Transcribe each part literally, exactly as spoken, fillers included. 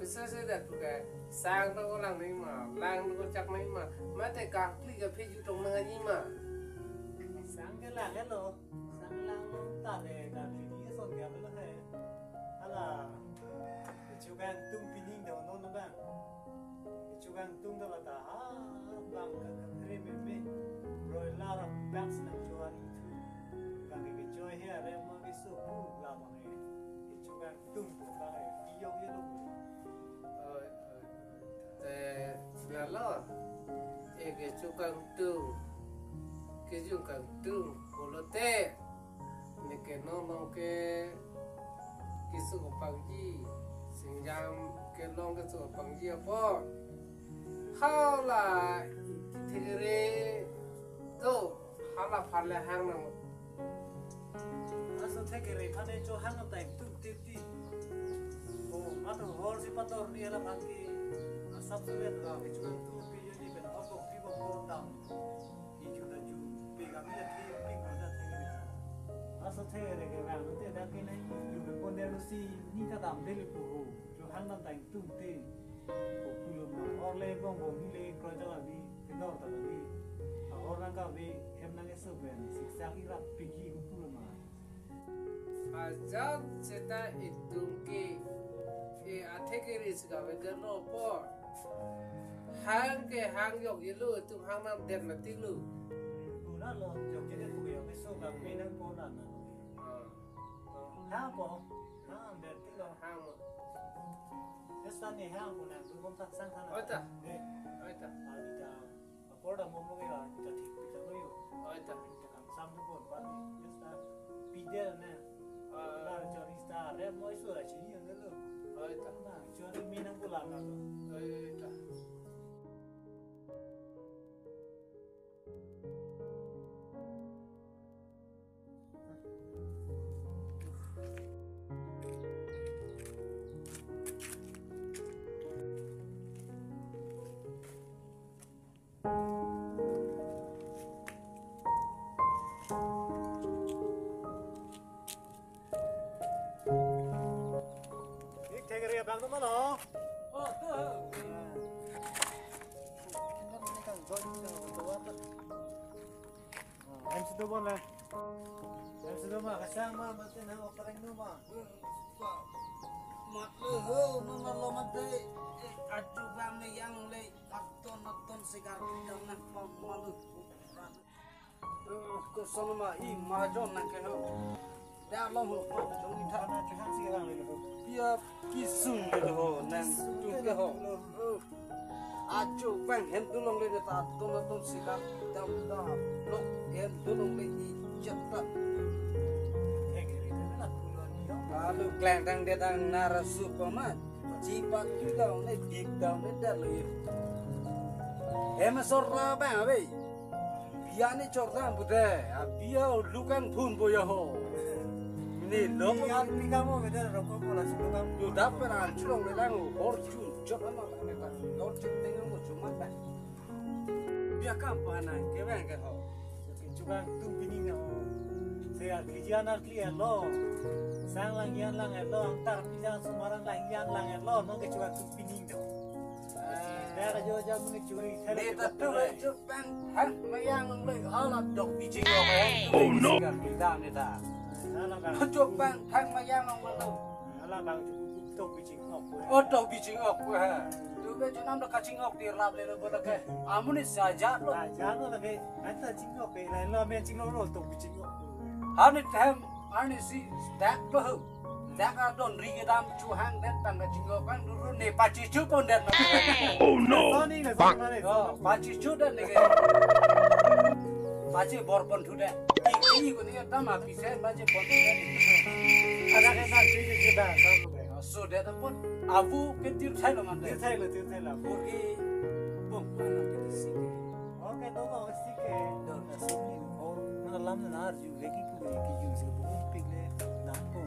Sese dak tu ke, sang to ko lang nangji ma, lang to ko chak nangji ma, mate kakli ke phi jutong nangji ma. Sang ke lang helo, sang lang ta le, ta le ni son ke helo he. Hala, kecho kangtung pining do non bang. Kecho kangtung do la ta ha, bang ke kere me me. Broiler bang senang jual itu. Bang ke kecho he are mo ke suku la mo he. Kecho kangtung bang he. Iyo ye lo. Oi, oi, oi. Te lalo. E kecho kangtung. Kecho kangtung. Pulote. Neke no long ke keso kepangji, singjam kelong keso kepangji apot. Hala thekere do, hala phan le hang nang. Aso thekere phan e cho hang tai tu ti ti. O, mato hor si pator ni hala phan ke. Asap sulit la kecho tu pi yo ni pen hor ko pi ko ko tam. Ichu ta chu, pe kami la ke, pe ko ta thek ni. Aso thekere ke bang te dak ke nai, lu ke pon de lu si, ni ta dam de le pu ho. Chu hang dam tang tung te. Ko pulo ma, or le bong bong ni le, kro jala ni, ke dor ta ni. A or nang ka ve, hem nang eso ben, siksak irap pigi ko pulo ma. Ajat seta itum ke, e athekere sika veder no apot. Hang ke hang yok yelo, itum hang nam der na tinglo. Pura lo, yok ke ko yok ke so bang me nang ko na na. Ah. Hang ko, hang der tinglo. Hang mo. Esta ni hang ko na, tu kom tak sang sana. Oi ta. Eh. Oi ta. Oi ta. Apor da mo mo ke la, kita thik kita lo yo. Oi ta. Kita kangsam tu pon pati. Just ta pide ne. Ah. La chori sta rep mo isu la chini ang lo. Oi ta. Na chori minang pula na lo. Oi ta. Ik thekere abang tu malo. Oh, tu. Ini kan zon yang tu apa? M C Dobon le. M C Dobon ma kasang ma, mate na opereng nu ma. Mat lo ho, nu ma lo mate. Achu bang me yang le, aton aton segar dam na pam malu. Ko son ma i ma jon nang ke ho. Da lo ho, jong ni tha. Ana ke han si rang le ho. Pia kisung le ho, nang tu ke ho. Achu bang hem tu long le ta, ton ton sikar dam da. Lo hem tu long le i chat ta. Lalu kleng tang de tang nara su ko ma. Jipat tu da ne dik da ne da le. Hem sor ra bang ave. Bia ni chorda bude, a bia lukang thun boya ho. Ni lo ko. Bia ni kamo beda rokok bola si lukang. Tu dap pera chulong le lang hor chun chok ano le ta. Hor chun teng mo chuma ta. Bia kam pa na ke bang ke ho. Chukang tung pining ho. Se a kiji ana kli lo. Sang lang yan lang lo, ang tar pi jang sumaran lang yan lang lo, no ke chukang tung pining ho. Bera jo jam ni churi. Ni ta tu Chupang thang mayang long le hala dok bijing ok. Oh no. Kita ni ta. Chupang thang mayang long le. Hala bang chupang dok bijing ok. Oh, dok bijing ok ha. Tu be chunam dok kaching ok di rap le lo bodak ke. Amun ni saja lo. Saja lo lagi. Anta ching ok ke lain lo men ching lo lo dok bijing ok. Hani them ani si dak lo. Dak adon ri kedam chuhang det tang kachinglo kan dulu ne pachichu pon det. Oh no. Soni na soni na. Oh, pachichu det ne ke. Pachi bor pon thu det. Iki ko ni dam api se pachi pon thu det. Ada ke san si si da. So det pon abu ke tir thai lo man det. Tir thai lo, tir thai lo. Burgi bong mana ke si ke. Oke, to ko si ke. Dor na si ke. Or na lam na arju. Lagi pu ke kijun si bu pik le dam ko.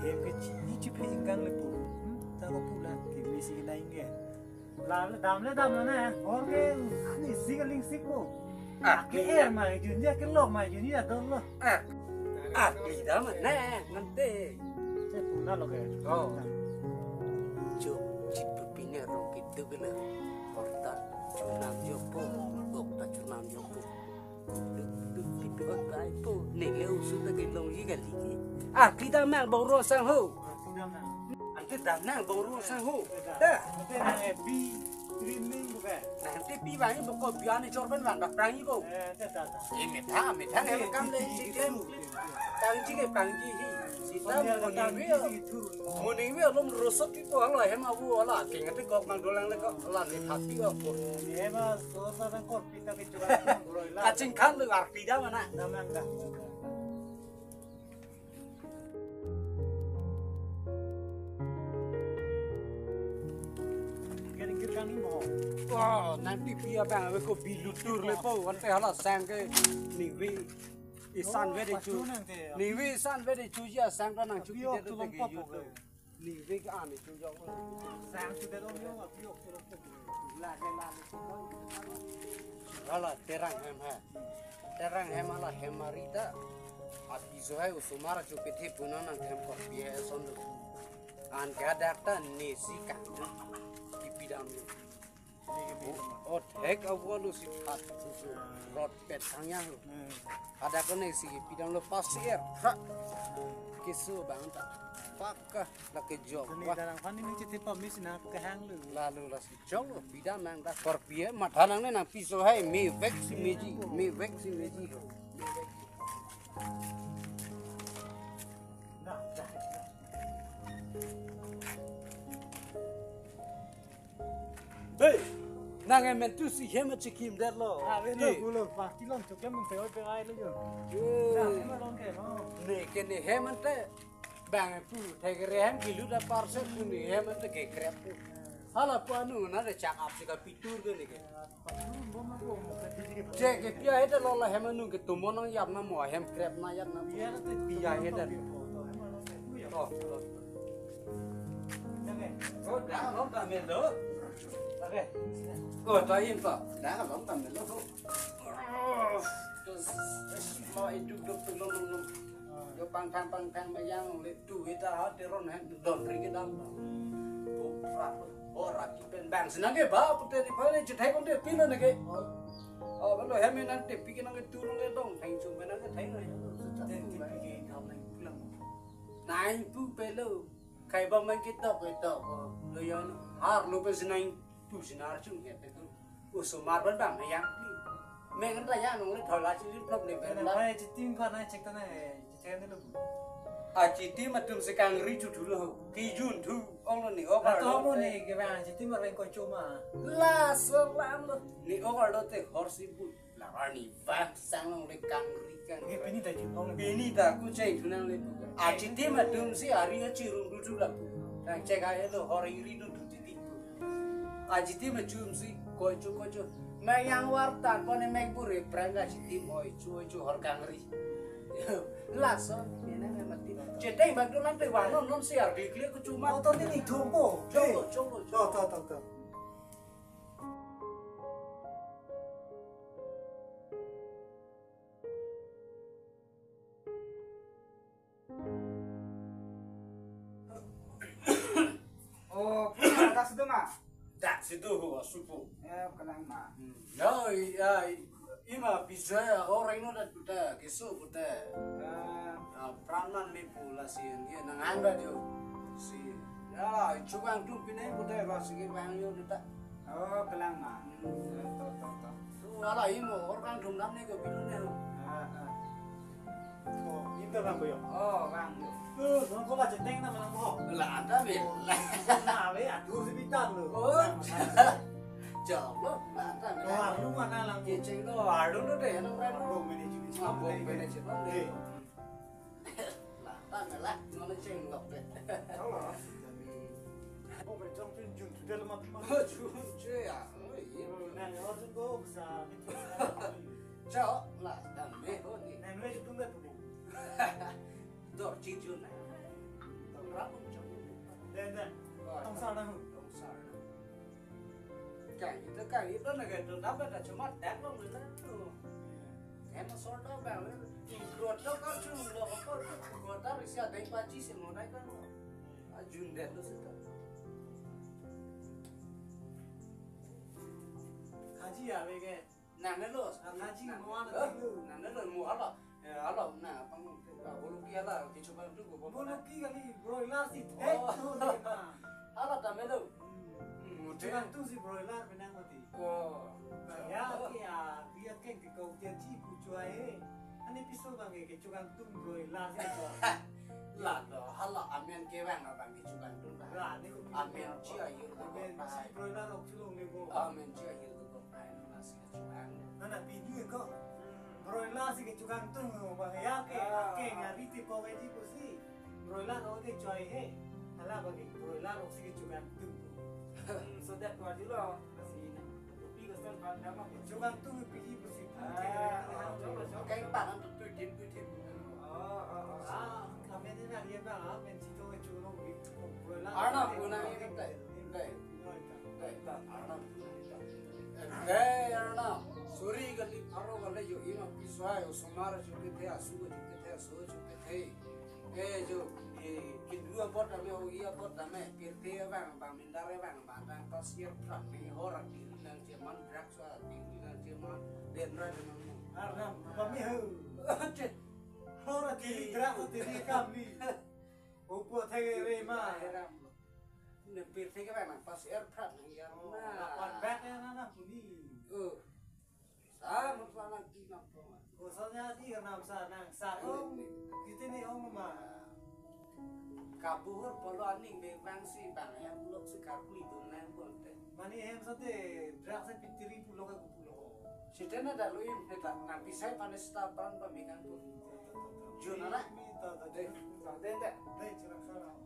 Hem ke chi ni chi phi ingkang le pu. Hmm, ta ko pu la ke mi si na ingke. La le dam le dam le na. Or ke ni si ke ling si ko. Ah, ke er ma jun ya ke lo ma jun ya don lo. Ah. Ah, pi dam na nante. Se pu na lo ke. Oh. Chu. Chit pu pine rong kitu ke le. Horta chunam jopo, okta chunam jopo. Duk duk kitu bai po, ne le usu ta ke longji kali ke. Ah, kita mang bau ro sang ho. Ante dam nang bau ro sang ho. Dah. Ante nang epi streaming bukan? Nanti pi bang boko biani chorben bang dak tangi bo. Eh, dah, dah, dah. Eh, methang, methang, eh, kam le, eh, chit eh. Tangji ke tangji hi. Sita moning we. Moning we alom rosot ki ko hala hem abu hala keng ate kok mang dolang le kok hala ne thati kok. Hema so sa nang kor pita ke chura nang boroi la. Kachingkhan le arpida mana. Damang dah. Kering kir kang imo. Oh, nanti pi abang we ko bi lutur le po, ante hala sang ke ni we. Isan ve de chu. Ni ve isan ve de chu ya sang ka nang chu. Ni ve ka ani chu jong. Sang chu de lo yo ma pio chu lo. La de la de chu. Hala terang hem ha. Terang hem hala hem mari ta. Api so hai osomar chu kethe pu nang nang hem kor pi he son do. An ka dak ta ne si kang. Ipi dam. O, o thek avalo si phat. Rot pet thang ya. Ada kone si pidang lo pasir. Ha. Kisu bang ta. Paka la ke jok. Ni darang pani ni chiti pa mis na kahang lu. Lalu la si jok lo pidang nang ta kor pi he matha nang ne nang piso hai me vek si meji, me vek si meji. Hey, nang emen tu si hem achikim det lo. Ah, ve lo, hey. Gulo, pasti long chok hem pe oi pe ai lo yo. Hey. Na, hem long ke, no. Ne ke ne hem ante. Bang pu thek re hem kilu da parcel pu ne hem ante ke krep pu. Hala pu anu na de chak ap si ka pitur ke ne ke. Che ke pia heta lo la hem anu ke tumon nang yap na mo hem krep na yap na. Pia heta. Oh, oh. Oh, dah long ta me lo. Oke. Oh, ta in ta. Dah long ta me lo. Oh, terus, terus mau hidup dok tu long long long. Yo pangthang pangthang mayang le tu heta ha teron hen don ring kedam. Oh, rak. Oh, rak pen bang senang ke ba pute di pale chethai kong de pin na ke. Oh, lo hem nang te pi ke nang ke tu nang ke dong thang chung nang ke thang na. Te pi ke tham nang pulang. Nang pu pe lo. Kai bang mang ke tok ke tok. Lo yon har lo pe senang tu senar chung ke pe tu. Osomar ban bang yang. Meng kan ta yang nong le thola chi lip lop le ben la. Nang chitim pa nang chek ta nang chek ta nang lo. Achitim atum si kangri chu thu lo. Kijun thu ong lo ni ok. La to mo ni ke bang chitim areng ko choma. La so lam lo. Ni ok lo te hor si bu. La arni bang sang long le kangri kangri. Ye pini ta chu ong. Pini ta ku cheng thu nang le bu. Achitim atum si ari achirum du thu la bu. Nang chek ai lo hor iri du thu ti ti bu. Achitim atum si koi chu koi chu. Mek yang war tan pon mek bure prang achitim oi chu oi chu hor kangri. Lason, ini nang mati. Cheteng bak dolang te wang non non si ardi kle ku chuma. Motor ni ni thumpo. Cholo, cholo, cholo. To, to, to, to. Oh, punya ada sudah mah. Dak si do ho asupo. Eh, kalang ma. Hmm. No, i, a, i, ima pisa orang no dat puta, keso puta. Ah. Ah, pranman me pu lasi ye nang anda jo. Si. Ya, chubang tu pine puta lasi ke bang yo ta. Oh, kalang ma. Hmm. To, to, to, to. Tu ala imo orang dum nam ne ko pilu ne. Ah, ah. Oh, inter nang boyo. Oh, bang. Eh, nang ko baca teng nama nang boho. La anta me. Na we atur si bitar lo. Oh. Jawab lo, la anta me. Lo arlu mana lang. Keceng lo, arlu lo deh, nang kan. Bom management. Ah, bom management. Eh. La anta me la, nang ceng lo deh. Tahu lah. Bom management jun jun sudah lemah. Oh, jun jun ya. Oh, iya. Nah, orang tu bisa. Chao, la, dan me ho ni. Nang le tung da tu. Dor chi jun na. Dor ra pun chao. Den den. Tong sa na hu. Tong sa na. Kai itu kai itu na kai tu dapat dah cuma dak lo mana tu. Kan sort of bang. Ikro to kar chu lo ko ko ta ri sia dai pa chi se mo dai kan. Ajun den tu sita. Aji ya, bege. Nang ne lo. Aji mo ana lo. Nang ne lo mo hala. Eh, hala, na, pang, boloki hala, kecho kangtung ko. Boloki kali, broiler si thek to le ma. Hala tame lo. Hmm, kecho kangtung si broiler menang mati. Oh. Ya, ke ya, dia keng ke kau dia ji pu chua he. Ani piso bang ke kecho kangtung broiler si chua. La do, hala amen kevang abang kecho kangtung. La, ne ko amen ji ahir ko. Amen ji broiler rok chulong le bo. Amen ji ahir ko. Nana pini ko broiler si kecho kangtung lo bang ya ke, ah, ke ngari ti po ke ji pusi. Broiler lo ke choi he. Hala bagi broiler lo si kecho kangtung. Hmm, so that what you lo. Si pi ko san pan dama kecho kangtung pi ji pusi. Ah, kain pan tu tu din tu din. Oh, oh, oh. Ah, kami ni na ye ba, men si to kecho lo broiler. Arnam ko na ye kan tai. Tai. Eh, Arnam, suri kali pharo kali jo ima piswai osomar jo kethe asu jo kethe asu jo kethe. Eh, jo, eh, kindu apot ame o i apot ame pirthe abang bang mindar abang bang tang pasir prak me hor ati nang jeman drak so ati nang jeman dendra nang. Arnam, kami ho. Aceh. Hor ati drak ati kami. Upo thege re ma. Ne pirthe ke bang pas air prat nang ya. Oh, na. Lapan bak ya na na puni. Oh. Sa mo pa nang ti nang po. Kosonnya di nang sa nang sa. Oh. Kita ni ong ma. Kabuhur polo aning be bang si bang ya lok si karkli dum nang bonte. Mani hem sate drak se pitiri pulo ke pulo. Sitena dalu im neta na pisai panes ta pran pamikang tu. Jun anak. Mi ta ta. Deh, ta deh, deh. Deh, cerah sarah.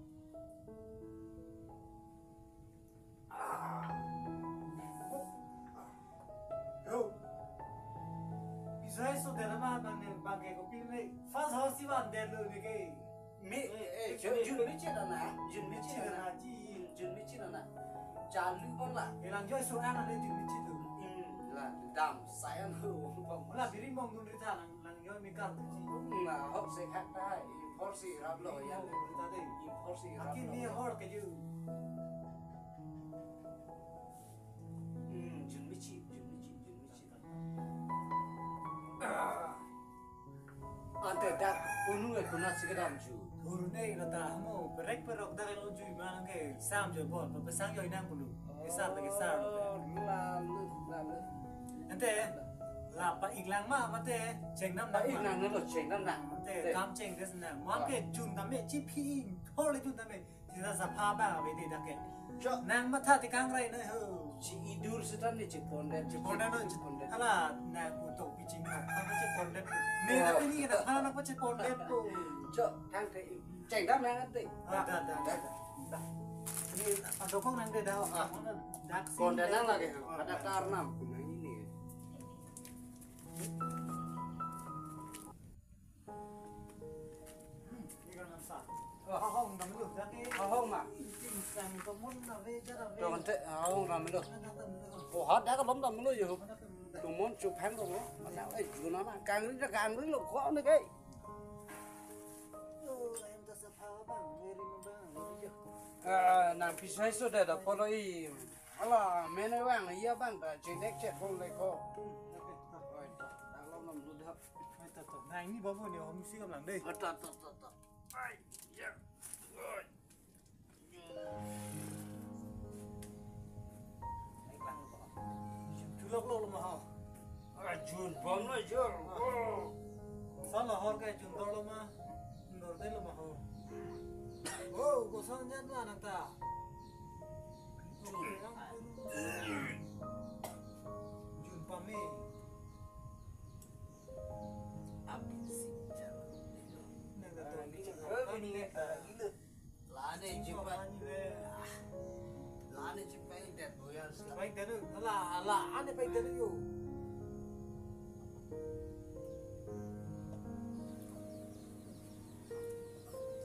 Ah. Yo. Pisai so dera ma bang ne bang ke kopi ne. First house si van der lo ne ke. Mi, eh, eh, jun, jun mi chit ana, jun mi chit ana, jun mi chit ana. Chalu pon la. Elang joi so ana le jun mi chit tu. Hmm, la, dam, sayan ho, pon. La biri mong dun rita lang, lang joi mi kar tu ji. Hmm, la, hop se khak ta, i por si rap lo ya. Mong dun rita de. I por si rap lo. Akin ni hor ke ju. Hmm, jun mi chit, jun mi chit, jun mi chit. Ah. Ante dak unu e kuna si kedam ju. Unu ne na ta mo perek perok dak lo ju ma nang ke sam jo bon, pa pesang jo inang bulu. Ke sar ke sar. Oh, lalu, lalu. Ante la pa-ik lang ma mate chengnam. Pa-ik lang lo chengnam na. Ante kam cheng des na. Mo ke jun ta me chi phi in thor le jun ta me. Sita sapha bang ave di dak ke. Chok. Nang matha ti kangrai na ho. Si idur sita ni chepon det. Chepon det no, chepon det. Hala, nang utok piching no. Apa chepon det? Ni na pini na pha na pa chepon det ko. Chok, thang te. Chengnam nang ante. Ah, da, da, da, da. Da. Ni adokong nang de da. Ah. Dak si pon det nang lagi. Ada karnam kunang ini. Hmm, ini kan nasa. Oh. Ahong dam lu, jadi. Ahong ma. Insang to mun na ve jara ve. Tong te ahong dam lu. Oh, hat dak lom dam lu yo. Tumon chup hang to mo. Mana eh juna na kangri da kangri lo ko ne kai. Oh, em ta sapha bang, meri mo bang. Ah, nang pisai so da da polo i. Ala, mene bang, iya bang, ta jenek chet bong le ko. Hmm, oke. Oi, dak lom dam lu dak. Ai, ta, ta. Nang ini babu ni, om si kam lang deh. Ta, ta, ta, ta. Ai, ya. Oi. Julok lo ma ho. Ah, jun bom lo jor. Oh. Sa lahor ke jun dor lo ma. Dor de lo ma ho. Oh, koson jat ma nang ta. Jun pame. Abisi jalan. Nang ta. Ini, eh, ini, eh, ini. Lane jipai. Lane jipai det boyar sila. Pai det. Ala, ala, ane pai det yo.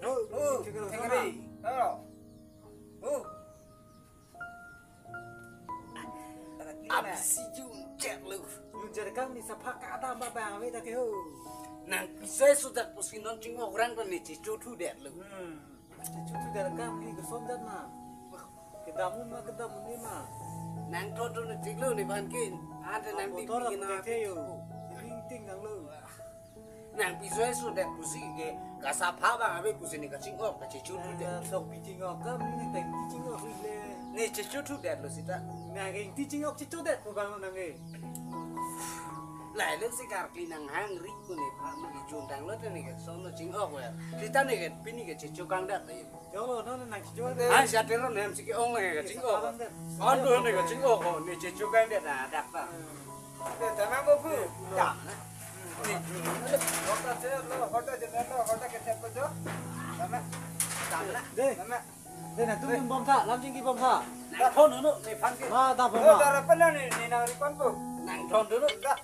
Oh, oh, cekar sana. Cekar. Oh. Oh. Abisi jun cek lu. Jun cek kam ni sapha ka ada ba bang ave dak ke ho. Nang pisai sudah pusi non chingok orang tu ni chichu thu det lu. Hmm. Chichu thu det kam ni koson det ma. Kedam un ma kedam un ni ma. Nang thon thon ni chik lu ni ban kin. Ante nang motor pipi na kethe yo. Ting ting nang lo. Nang piso eso det pusi ke kasapha bang ave pusi ne kachingok kachecho thu det. Eh, sok pi chingok kam ne teng pi chingok le. Ne checho thu det lo sita. Nang ke pi chingok checho det pu bang nang ke. Lahelo si karkli nang hangri pu ne pha ma ijun tanglo te ne ke sono chingok we. Sita ne ke pini ke checho kang det le. Cholo, no, no, nang checho. Ah, siya tero nem si ke-ong le kachingok. Alang det. On do ne kachingok ko ne checho kang det na dak ta. Eh, tama mo bu. Dam na. Hota se lo, hota je lo, hota ke thep ko jo. Tama. Dam na. De. Tama. De, nangtum bom tha, lam chingki bom tha. Nang thon dulu, ne phan ke. Ma, ta bom. Oh, ma. Dara pen na ne, ne nang ri pon ko. Nang thon dulu. Da.